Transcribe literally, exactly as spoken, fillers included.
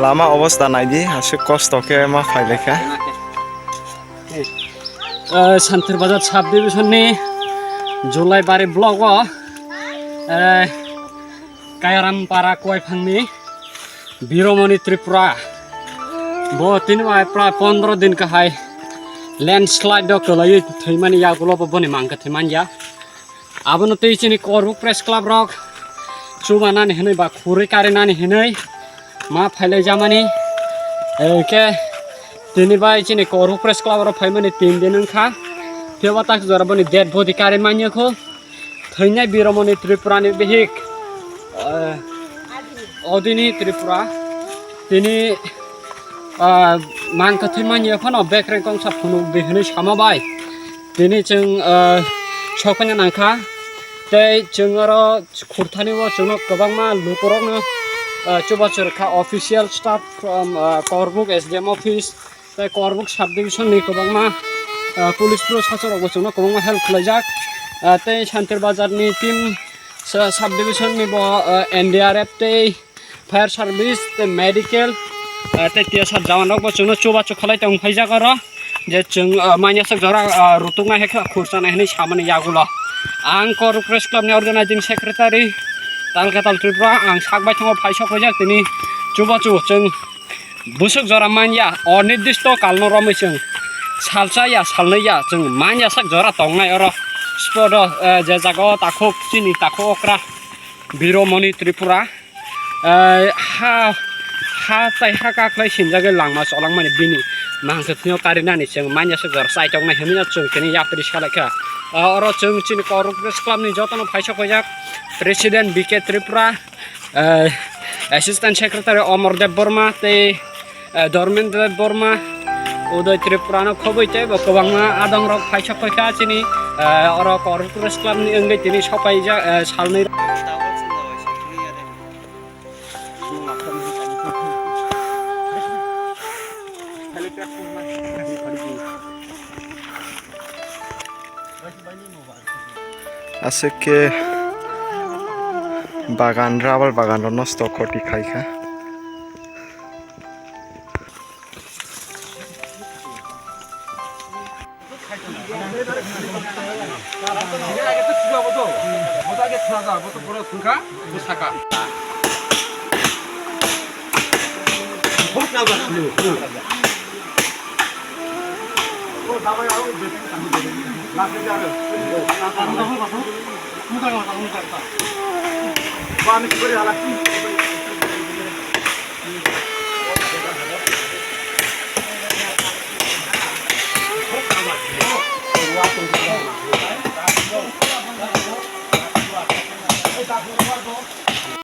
Lama obostha naidi, aswk kosto khe ma phailaikha. Eh, Santir Bazar sub division ni Julaibari block o, eh, Kayaram para Kuaiphangni Biromoni Tripura. Bo tini bai prai pondro din kahai landslide do kwlaiwi thwimani yagulo bo boni mangkha thwimanya. Abono tei chini Korbuk Press Club rok chubanani hinwi ba khurwi karinani hinwi ma phailai jamani. Hwnkhe tini bai chini Korbuk Press Club rok phaimani tin din wngkha. Phiya tak jora boni dead body kari manya kho. Thwinai Biromoni Tripura ni bihik, eh, Odini Tripura. Tini, eh, mangkha thwimanya phano bekreng kongsa phunuk di hinwi sama bai. Tini chwng, eh, sokphaiya nangkha. Tei chwng oro khurthani o chwngno kwbangma lukurokno, eh, chubachu rwkha official staff from, eh, Korbuk S D M office, tei Korbuk sub division ni kwbangma, eh, police pro sasarokbo chwngno kwbangma help khlaijak. Eh, tei Santir Bazar ni team sa-, sub division ni bo, eh, N D R F tei fire service tei medical, ah, tei T S R jawan rok bo chwngno chubachu khalai tong phaijak oro, je chwng, ah, manya sak jora, ah, rutuknai hai khe khurchanai hinwi samani yagulo. Ang Korbuk Press Club ni organizing secretary Talkatal Tripura, ang sak baithango phai sok phaijak tini chubachu chwng bwswk jora manya, onirdisto kalno romwi chwng salsa ya salnwi ya chwng manya sak jora tongnai oro spot o, eh, je jaga o takhuk chini takhuk okra Biromoni Tripura. Eh, ha, ha tai ha kaklai sinjagwi langma cholangmani bini mangkhe thwngyo karinani chwng manya se jora chaitoknai hinwi no chwng tini yapri salaikha. Ah, oro chwng chini Korbuk Press Club ni jotono phaisok paijak President B K Tripura, eh, Assistant Secretary Omor Deb Borma tei, eh, Dharmendra Deb Borma, Uday Tripura no khobwi tei bo kwbangma adong rok phaisok paikha chini, eh, oro Korbuk Press Club ni wngwi tini sok paijak, eh, salnwi. Aswk khe bagan, rubber bagan rok nosto khoti khaikha.